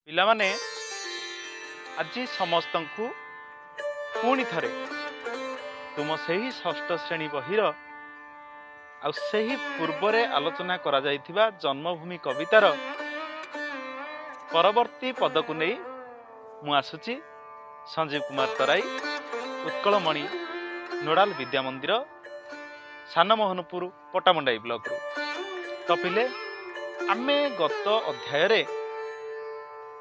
ପିଲାମାନେ, ଆଜି ସମସ୍ତଙ୍କୁ ପୁଣି ଥରେ ତୁମ ସେହି ଷଷ୍ଠ ଶ୍ରେଣୀ ବହିର ଆଉ ସେହି ପୂର୍ବରେ ଆଲୋଚନା କରାଯାଇଥିବା ଜନ୍ମଭୂମି କବିତାର ପରବର୍ତ୍ତୀ ପଦକୁ ନେଇ ମୁଁ ଆସୁଛି। ସଞ୍ଜୀବ କୁମାର ତରାଇ, ଉତ୍କଳମଣି ନୋଡାଲ ବିଦ୍ୟା ମନ୍ଦିର, ସାନମୋହନପୁର, ପଟ୍ଟାମୁଣ୍ଡାଇ ବ୍ଲକରୁ। ତ ପିଲେ, ଆମେ ଗତ ଅଧ୍ୟାୟରେ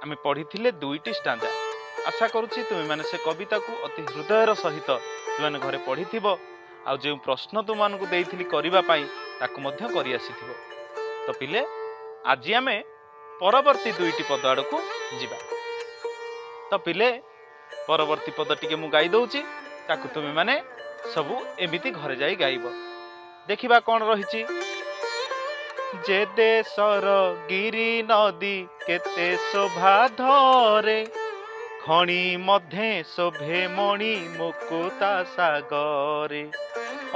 ଆମେ ପଢ଼ିଥିଲେ ଦୁଇଟି ଷ୍ଟାଞ୍ଜା। ଆଶା କରୁଛି ତୁମେମାନେ ସେ କବିତାକୁ ଅତି ହୃଦୟର ସହିତ ତୁମେମାନେ ଘରେ ପଢ଼ିଥିବ ଆଉ ଯେଉଁ ପ୍ରଶ୍ନ ତୁମମାନଙ୍କୁ ଦେଇଥିଲି କରିବା ପାଇଁ, ତାକୁ ମଧ୍ୟ କରି ଆସିଥିବ। ତ ପିଲେ, ଆଜି ଆମେ ପରବର୍ତ୍ତୀ ଦୁଇଟି ପଦ ଆଡ଼କୁ ଯିବା। ତ ପିଲେ, ପରବର୍ତ୍ତୀ ପଦ ଟିକେ ମୁଁ ଗାଇ ଦଉଛି, ତାକୁ ତୁମେମାନେ ସବୁ ଏମିତି ଘରେ ଯାଇ ଗାଇବ। ଦେଖିବା କ'ଣ ରହିଛି। ଯେ ଦେଶର ଗିରି ନଦୀ କେତେ ଶୋଭା ଧରେ, ଖଣି ମଧ୍ୟେ ଶୋଭେ ମଣି ମୁକୁତା ସାଗରେ,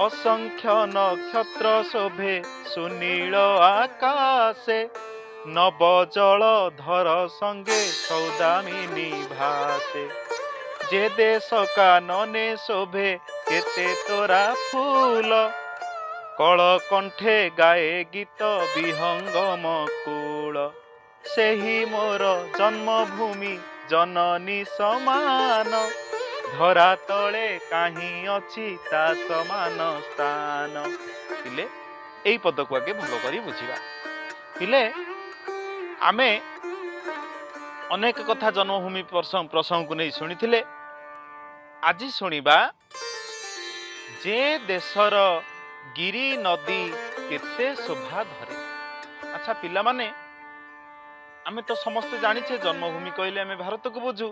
ଅସଂଖ୍ୟ ନକ୍ଷତ୍ର ଶୋଭେ ସୁନୀଳ ଆକାଶେ, ନବ ଜଳ ଧର ସଙ୍ଗେ ସୌଦାମିନୀ ଭାସେ। ଯେ ଦେଶ କାନନେ ଶୋଭେ କେତେ ତୋରା ଫୁଲ, କଳକଣ୍ଠେ ଗାଏ ଗୀତ ବିହଙ୍ଗମ କୂଳ, ସେହି ମୋର ଜନ୍ମଭୂମି ଜନନୀ ସମାନ, ଧରା ତଳେ କାହିଁ ଅଛି ତା ସମାନ ସ୍ଥାନ। ପିଲେ, ଏଇ ପଦକୁ ଆଗେ ଭଲ କରି ବୁଝିବା। ପିଲେ, ଆମେ ଅନେକ କଥା ଜନ୍ମଭୂମି ପ୍ରସଙ୍ଗକୁ ନେଇ ଶୁଣିଥିଲେ। ଆଜି ଶୁଣିବା ଯେ ଦେଶର ଗିରି ନଦୀ କେତେ ଶୋଭା ଧରେ। ଆଚ୍ଛା ପିଲାମାନେ, ଆମେ ତ ସମସ୍ତେ ଜାଣିଛେ ଜନ୍ମଭୂମି କହିଲେ ଆମେ ଭାରତକୁ ବୁଝୁ।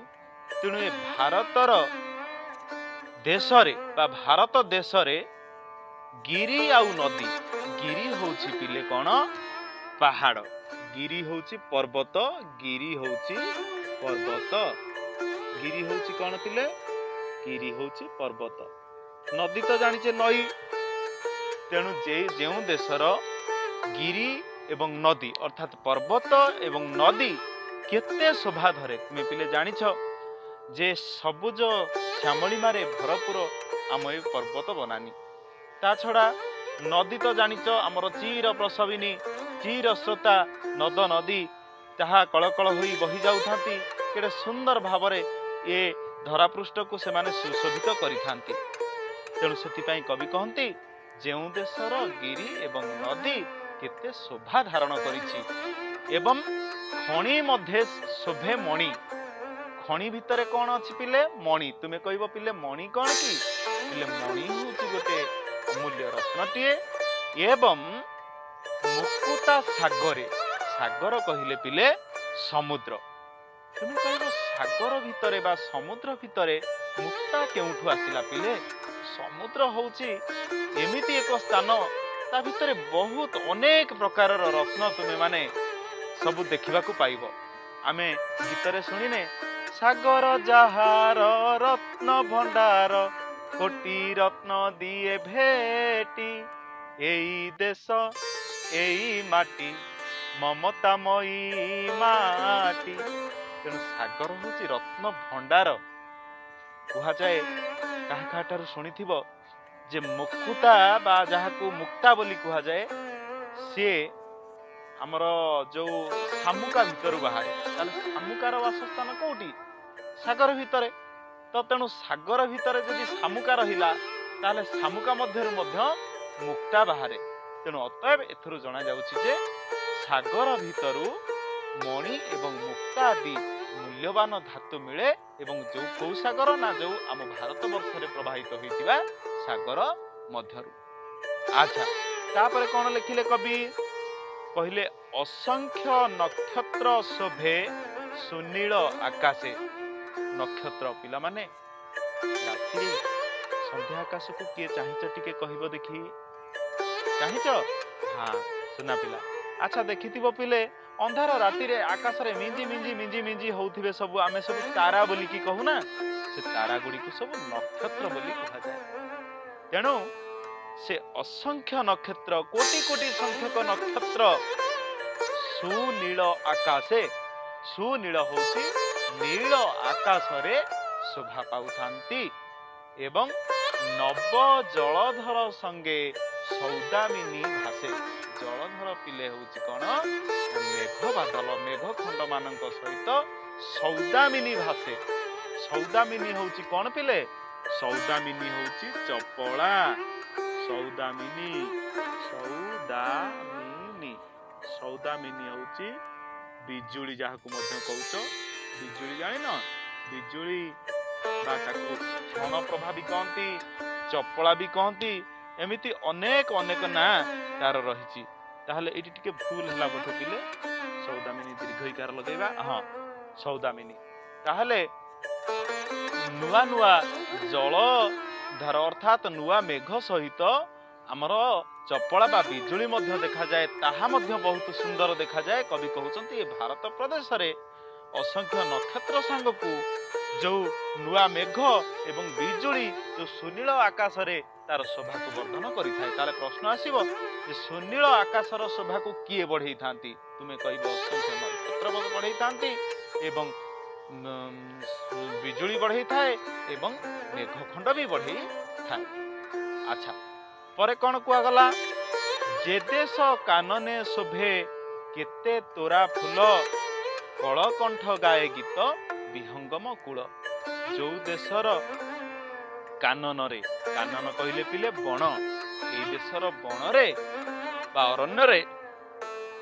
ତେଣୁ ଏ ଭାରତର ଦେଶରେ ବା ଭାରତ ଦେଶରେ ଗିରି ଆଉ ନଦୀ, ଗିରି ହଉଛି ପିଲେ କ'ଣ? ପାହାଡ଼। ଗିରି ହଉଛି ପର୍ବତ। ଗିରି ହଉଛି ପର୍ବତ। ଗିରି ହଉଛି କ'ଣ ପିଲେ? ଗିରି ହଉଛି ପର୍ବତ। ନଦୀ ତ ଜାଣିଛେ ନଈ। ତେଣୁ ଯେ ଯେଉଁ ଦେଶର ଗିରି ଏବଂ ନଦୀ, ଅର୍ଥାତ୍ ପର୍ବତ ଏବଂ ନଦୀ କେତେ ଶୋଭା ଧରେ। ତୁମେ ପିଲେ ଜାଣିଛ ଯେ ସବୁଜ ଶ୍ୟାମଳିମାରେ ଭରପୁର ଆମ ଏ ପର୍ବତ ବନାନୀ। ତା ଛଡ଼ା ନଦୀ ତ ଜାଣିଛ, ଆମର ଚିର ପ୍ରସବିନୀ, ଚିର ଶ୍ରୋତା ନଦ ନଦୀ, ତାହା କଳକଳ ହୋଇ ବହି ଯାଉଥାନ୍ତି। କେଡ଼େ ସୁନ୍ଦର ଭାବରେ ଏ ଧରାପୃଷ୍ଠକୁ ସେମାନେ ସୁଶୋଭିତ କରିଥାନ୍ତି। ତେଣୁ ସେଥିପାଇଁ କବି କହନ୍ତି, ଯେଉଁ ଦେଶର ଗିରି ଏବଂ ନଦୀ କେତେ ଶୋଭା ଧାରଣ କରିଛି ଏବଂ ଖଣି ମଧ୍ୟେ ଶୋଭେ ମଣି। ଖଣି ଭିତରେ କ'ଣ ଅଛି ପିଲେ? ମଣି। ତୁମେ କହିବ, ପିଲେ ମଣି କ'ଣ କି? ପିଲେ, ମଣି ହଉଛି ଗୋଟେ ଅମୂଲ୍ୟ ରତ୍ନଟିଏ। ଏବଂ ମୁକୁତା ସାଗରେ, ସାଗର କହିଲେ ପିଲେ ସମୁଦ୍ର। ତୁମେ କହିବ, ସାଗର ଭିତରେ ବା ସମୁଦ୍ର ଭିତରେ ମୁକ୍ତା କେଉଁଠୁ ଆସିଲା? ପିଲେ, ସମୁଦ୍ର ହଉଛି ଏମିତି ଏକ ସ୍ଥାନ, ତା ଭିତରେ ବହୁତ ଅନେକ ପ୍ରକାରର ରତ୍ନ ତୁମେ ମାନେ ସବୁ ଦେଖିବାକୁ ପାଇବ। ଆମେ ଗୀତରେ ଶୁଣିନେ, ସାଗର ଯାହାର ରତ୍ନ ଭଣ୍ଡାର, କୋଟି ରତ୍ନ ଦିଏ ଭେଟି, ଏଇ ଦେଶ ଏଇ ମାଟି ମମତାମୟୀ ମାଟି। ତେଣୁ ସାଗର ହଉଛି ରତ୍ନ ଭଣ୍ଡାର କୁହାଯାଏ। କାହା କାହାଠାରୁ ଶୁଣିଥିବ ଯେ ମୁକୁତା ବା ଯାହାକୁ ମୁକ୍ତା ବୋଲି କୁହାଯାଏ, ସିଏ ଆମର ଯୋଉ ଶାମୁକା ଭିତରୁ ବାହାରେ। ତାହେଲେ ଶାମୁକାର ବାସସ୍ଥାନ କୋଉଠି? ସାଗର ଭିତରେ। ତ ତେଣୁ ସାଗର ଭିତରେ ଯଦି ଶାମୁକା ରହିଲା, ତାହେଲେ ଶାମୁକା ମଧ୍ୟରୁ ମଧ୍ୟ ମୁକ୍ତା ବାହାରେ। ତେଣୁ ଅତଏବ ଏଥିରୁ ଜଣାଯାଉଛି ଯେ ସାଗର ଭିତରୁ ମଣି ଏବଂ ମୁକ୍ତା ଆଦି ମୂଲ୍ୟବାନ ଧାତୁ ମିଳେ। ଏବଂ ଯୋଉ କୋଉ ସାଗର ନା ଯୋଉ ଆମ ଭାରତ ବର୍ଷରେ ପ୍ରବାହିତ ହୋଇଥିବା ସାଗର ମଧ୍ୟରୁ। ଆଚ୍ଛା, ତାପରେ କଣ ଲେଖିଲେ କବି? କହିଲେ, ଅସଂଖ୍ୟ ନକ୍ଷତ୍ର ଶୋଭେ ସୁନୀଳ ଆକାଶେ। ନକ୍ଷତ୍ର, ପିଲାମାନେ, ରାତିରେ ସନ୍ଧ୍ୟା ଆକାଶକୁ କିଏ ଚାହିଁଛ ଟିକେ କହିବ ଦେଖି? ଚାହିଁଛ? ହଁ, ସୁନା ପିଲା। ଆଚ୍ଛା, ଦେଖିଥିବ ପିଲେ, ଅନ୍ଧାର ରାତିରେ ଆକାଶରେ ମିଞ୍ଜି ମିଞ୍ଜି ମିଞ୍ଜି ମିଞ୍ଜି ହଉଥିବେ ସବୁ, ଆମେ ସବୁ ତାରା ବୋଲିକି କହୁନା? ସେ ତାରା ଗୁଡ଼ିକୁ ସବୁ ନକ୍ଷତ୍ର ବୋଲି କୁହାଯାଏ। ତେଣୁ ସେ ଅସଂଖ୍ୟ ନକ୍ଷତ୍ର, କୋଟି କୋଟି ସଂଖ୍ୟକ ନକ୍ଷତ୍ର ସୁନୀଳ ଆକାଶେ, ସୁନୀଳ ହେଉଛି ନୀଳ ଆକାଶରେ ଶୋଭା ପାଉଥାନ୍ତି। ଏବଂ ନବ ଜଳଧର ସଙ୍ଗେ ସୌଦାମିନୀ ଭାସେ। ଜଳଧର ପିଲେ ହେଉଛି କଣ? ମେଘ ବାଦଲ, ମେଘ ଖଣ୍ଡ ମାନଙ୍କ ସହିତ ସୌଦାମିନୀ ଭାସେ। ସୌଦାମିନୀ ହଉଛି କଣ ପିଲେ? ସୌଦାମିନୀ ହଉଛି ଚପଳା। ସୌଦାମିନୀ, ସୌଦାମିନୀ, ସୌଦାମିନୀ ହଉଛି ବିଜୁଳି, ଯାହାକୁ ମଧ୍ୟ କହୁଛ ବିଜୁଳି, ଜାଣିନ? ବିଜୁଳି ବା ତାକୁ କ୍ଷଣ ପ୍ରଭା ବି କହନ୍ତି, ଚପଳା ବି କହନ୍ତି, ଏମିତି ଅନେକ ଅନେକ ନାଁ ତାର ରହିଛି। ତାହେଲେ ଏଇଠି ଟିକେ ଭୁଲ ହେଲା ବୋଧେ ପିଲେ, ସୌଦାମିନୀ ଦୀର୍ଘ ଇକାର ଲଗେଇବା। ହଁ, ସୌଦାମିନୀ। ତାହେଲେ ନୂଆ ନୂଆ ଜଳଧାର ଅର୍ଥାତ୍ ନୂଆ ମେଘ ସହିତ ଆମର ଚପଳା ବା ବିଜୁଳି ମଧ୍ୟ ଦେଖାଯାଏ, ତାହା ମଧ୍ୟ ବହୁତ ସୁନ୍ଦର ଦେଖାଯାଏ। କବି କହୁଛନ୍ତି ଏ ଭାରତ ପ୍ରଦେଶରେ ଅସଂଖ୍ୟ ନକ୍ଷତ୍ର ସାଙ୍ଗକୁ ଯୋଉ ନୂଆ ମେଘ ଏବଂ ବିଜୁଳି ଯୋଉ ସୁନୀଳ ଆକାଶରେ ତାର ଶୋଭାକୁ ବର୍ଦ୍ଧନ କରିଥାଏ। ତାହେଲେ ପ୍ରଶ୍ନ ଆସିବ ଯେ ସୁନୀଳ ଆକାଶର ଶୋଭାକୁ କିଏ ବଢେଇଥାନ୍ତି? ତୁମେ କହିବ ଅସଂଖ୍ୟ ନକ୍ଷତ୍ର ବଢେଇଥାନ୍ତି ଏବଂ ବିଜୁଳି ବଢେଇଥାଏ ଏବଂ ମେଘ ଖଣ୍ଡ ବି ବଢେଇଥାଏ। ଆଚ୍ଛା, ପରେ କଣ କୁହାଗଲା? ଯେ ଦେଶ କାନନେ ଶୋଭେ କେତେ ତୋରା ଫୁଲ, କଳକଣ୍ଠ ଗାଏ ଗୀତ ବିହଙ୍ଗମ କୂଳ। ଯୋଉ ଦେଶର କାନନରେ, କାନନ କହିଲେ ପିଲେ ବଣ, ଏଇ ଦେଶର ବଣରେ ବା ଅରଣ୍ୟରେ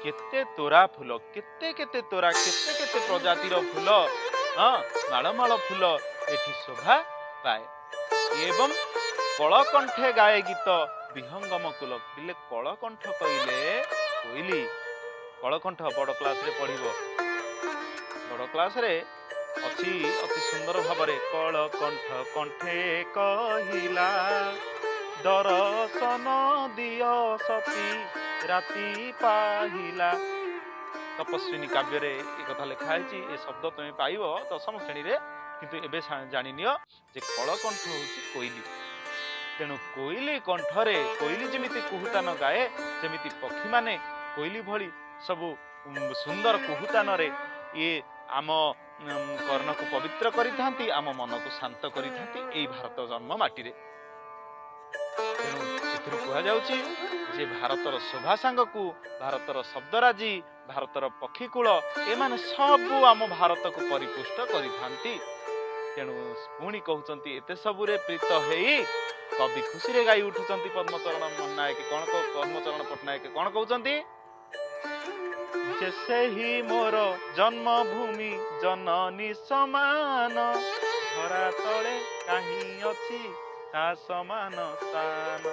କେତେ ତୋରା ଫୁଲ, କେତେ କେତେ ତୋରା, କେତେ କେତେ ପ୍ରଜାତିର ଫୁଲ, ହଁ, ମାଳ ମାଳ ଫୁଲ ଏଠି ଶୋଭା ପାଏ। ଏବଂ କଳକଣ୍ଠେ ଗାଏ ଗୀତ ବିହଙ୍ଗମ କୁଲ। ପିଲେ କଳକଣ୍ଠ କହିଲେ କୋଇଲି। କଳକଣ୍ଠ ବଡ କ୍ଲାସରେ ପଢିବ, ବଡ କ୍ଲାସରେ ଅଛି ଅତି ସୁନ୍ଦର ଭାବରେ। କଳକଣ୍ଠ କଣ୍ଠେ କହିଲା ଦରଶନ ଦିଅ ସତୀ ରାତି ପାହିଲା। ତପସ୍ୱିନୀ କାବ୍ୟରେ ଏ କଥା ଲେଖା ହେଇଛି। ଏ ଶବ୍ଦ ତୁମେ ପାଇବ ଦଶମ ଶ୍ରେଣୀରେ, କିନ୍ତୁ ଏବେ ଜାଣିନିଅ ଯେ କଳକଣ୍ଠ ହଉଛି କୋଇଲି। ତେଣୁ କୋଇଲି କଣ୍ଠରେ, କୋଇଲି ଯେମିତି କୁହୁତାନ ଗାଏ, ସେମିତି ପକ୍ଷୀମାନେ କୋଇଲି ଭଳି ସବୁ ସୁନ୍ଦର କୁହୁତାନରେ ଇଏ ଆମ କର୍ଣ୍ଣକୁ ପବିତ୍ର କରିଥାନ୍ତି, ଆମ ମନକୁ ଶାନ୍ତ କରିଥାନ୍ତି ଏଇ ଭାରତ ଜନ୍ମ ମାଟିରେ। ତେଣୁ ଏଥିରୁ କୁହାଯାଉଛି ଯେ ଭାରତର ଶୋଭା ସାଙ୍ଗକୁ ଭାରତର ଶବ୍ଦରାଜି, ଭାରତର ପକ୍ଷୀକୂଳ, ଏମାନେ ସବୁ ଆମ ଭାରତକୁ ପରିପୁଷ୍ଟ କରିଥାନ୍ତି। ତେଣୁ ପୁଣି କହୁଛନ୍ତି ଏତେ ସବୁରେ ପ୍ରୀତ ହେଇ କବି ଖୁସିରେ ଗାଇ ଉଠୁଛନ୍ତି ପଦ୍ମଚରଣ ନାୟକ। କଣ ପଦ୍ମଚରଣ ପଟ୍ଟନାୟକ କଣ କହୁଛନ୍ତି? ଯେ ସେହି ମୋର ଜନ୍ମଭୂମି ଜନନୀ ସମାନ, ଧରା ତଳେ କାହିଁ ଅଛି ତା ସମାନ ସ୍ଥାନ।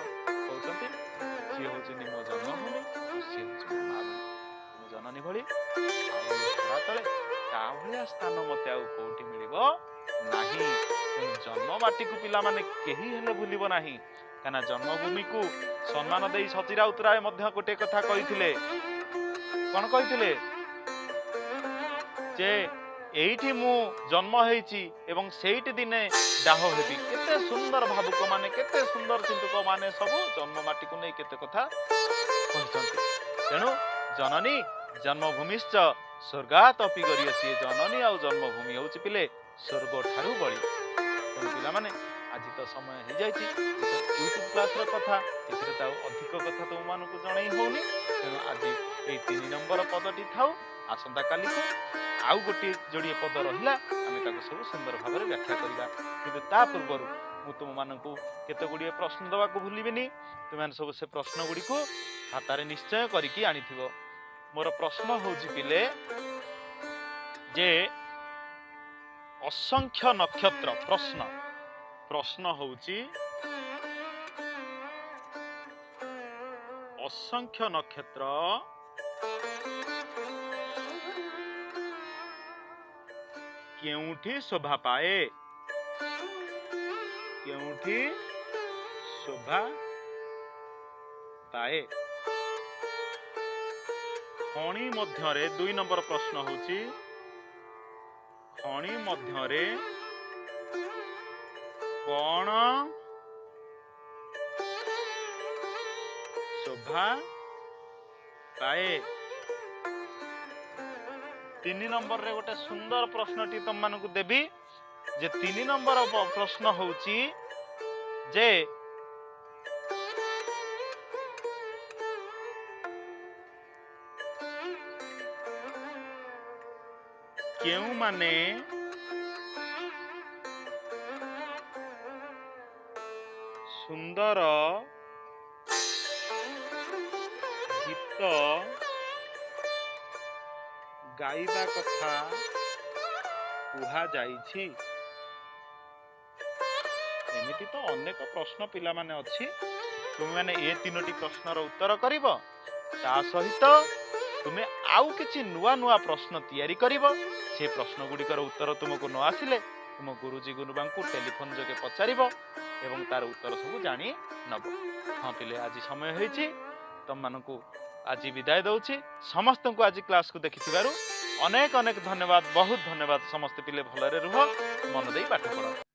କହୁଛନ୍ତି ସିଏ ହଉଛନ୍ତି ମୋ ଜନ୍ମଭୂମି, ସିଏ ହଉଛି ମୋ ମା ଭଳି, ମୋ ଜନନୀ ଭଳି। ଆଉ ଧରା ତଳେ ତା ଭଳିଆ ସ୍ଥାନ ମତେ ଆଉ କୋଉଠି ମିଳିବ ନାହିଁ। ତେଣୁ ଜନ୍ମ ମାଟିକୁ ପିଲାମାନେ କେହି ହେଲେ ଭୁଲିବ ନାହିଁ। କାହିଁକିନା ଜନ୍ମଭୂମିକୁ ସମ୍ମାନ ଦେଇ ସଚି ରାଉତରାୟ ମଧ୍ୟ ଗୋଟିଏ କଥା କହିଥିଲେ। କଣ କହିଥିଲେ? ଯେ ଏଇଠି ମୁଁ ଜନ୍ମ ହେଇଛି ଏବଂ ସେଇଠି ଦିନେ ଦାହ ହେବି। କେତେ ସୁନ୍ଦର ଭାବୁକ ମାନେ, କେତେ ସୁନ୍ଦର ଚିନ୍ତକ ମାନେ ସବୁ ଜନ୍ମ ମାଟିକୁ ନେଇ କେତେ କଥା କହିଛନ୍ତି। ତେଣୁ ଜନନୀ ଜନ୍ମଭୂମିଶ୍ଚ ସ୍ୱର୍ଗାତ୍ ଅପି ଗରୀୟସୀ। ଜନନୀ ଆଉ ଜନ୍ମଭୂମି ହଉଛି ପିଲେ ସ୍ୱର୍ଗ ଠାରୁ ବଳି। ତେଣୁ ପିଲାମାନେ ଆଜି ତ ସମୟ ହେଇଯାଇଛି, ୟୁଟ୍ୟୁବ କ୍ଲାସର କଥା, ଏଥିରେ ତ ଆଉ ଅଧିକ କଥା ତୁମମାନଙ୍କୁ ଜଣେଇ ହଉନି। ତେଣୁ ଆଜି ଏଇ 3 ନମ୍ବର ପଦଟି ଥାଉ, ଆସନ୍ତା କାଲିକୁ ଆଉ ଗୋଟିଏ ଯୋଡ଼ିଏ ପଦ ରହିଲା, ଆମେ ତାକୁ ସବୁ ସୁନ୍ଦର ଭାବରେ ବ୍ୟାଖ୍ୟା କରିବା। କିନ୍ତୁ ତା ପୂର୍ବରୁ ମୁଁ ତୁମମାନଙ୍କୁ କେତେ ଗୁଡ଼ିଏ ପ୍ରଶ୍ନ ଦେବାକୁ ଭୁଲିବିନି। ତୁମେମାନେ ସବୁ ସେ ପ୍ରଶ୍ନ ଗୁଡ଼ିକୁ ଖାତାରେ ନିଶ୍ଚୟ କରିକି ଆଣିଥିବ। ମୋର ପ୍ରଶ୍ନ ହଉଛି ପିଲେ ଯେ ଅସଂଖ୍ୟ ନକ୍ଷତ୍ର, ପ୍ରଶ୍ନ ହଉଛି ଅସଂଖ୍ୟ ନକ୍ଷତ୍ର କେଉଁଠି ଶୋଭା ପାଏ? କେଉଁଠି ଶୋଭା ପାଏ? ଖଣି ମଧ୍ୟରେ, 2 ନମ୍ବର ପ୍ରଶ୍ନ ହଉଛି ଖଣି ମଧ୍ୟରେ କଣ ଶୋଭା ପାଏ? 3 ନମ୍ବରରେ ଗୋଟେ ସୁନ୍ଦର ପ୍ରଶ୍ନଟି ତମମାନଙ୍କୁ ଦେବି ଯେ 3 ନମ୍ବର ପ୍ରଶ୍ନ ହେଉଛି ଯେ କେଉଁମାନେ ସୁନ୍ଦର ଗୀତ ଗାଇବା କଥା କୁହାଯାଇଛି। ଏମିତି ତ ଅନେକ ପ୍ରଶ୍ନ ପିଲାମାନେ ଅଛି। ତୁମେମାନେ ଏ 3ଟି ପ୍ରଶ୍ନର ଉତ୍ତର କରିବ, ତା ସହିତ ତୁମେ ଆଉ କିଛି ନୂଆ ନୂଆ ପ୍ରଶ୍ନ ତିଆରି କରିବ। ସେ ପ୍ରଶ୍ନ ଗୁଡ଼ିକର ଉତ୍ତର ତୁମକୁ ନ ଆସିଲେ ତୁମ ଗୁରୁଜୀ ଗୁରୁମାଙ୍କୁ ଟେଲିଫୋନ ଯୋଗେ ପଚାରିବ ଏବଂ ତାର ଉତ୍ତର ସବୁ ଜାଣି ନବ। ହଁ ପିଲେ, ଆଜି ସମୟ ହେଇଛି, ତମମାନଙ୍କୁ ଆଜି ବିଦାୟ ଦଉଛି। ସମସ୍ତଙ୍କୁ ଆଜି କ୍ଲାସକୁ ଦେଖିଥିବାରୁ ଅନେକ ଅନେକ ଧନ୍ୟବାଦ, ବହୁତ ଧନ୍ୟବାଦ। ସମସ୍ତେ ପିଲେ ଭଲରେ ରୁହ, ମନ ଦେଇ ପାଠ ପଢ଼।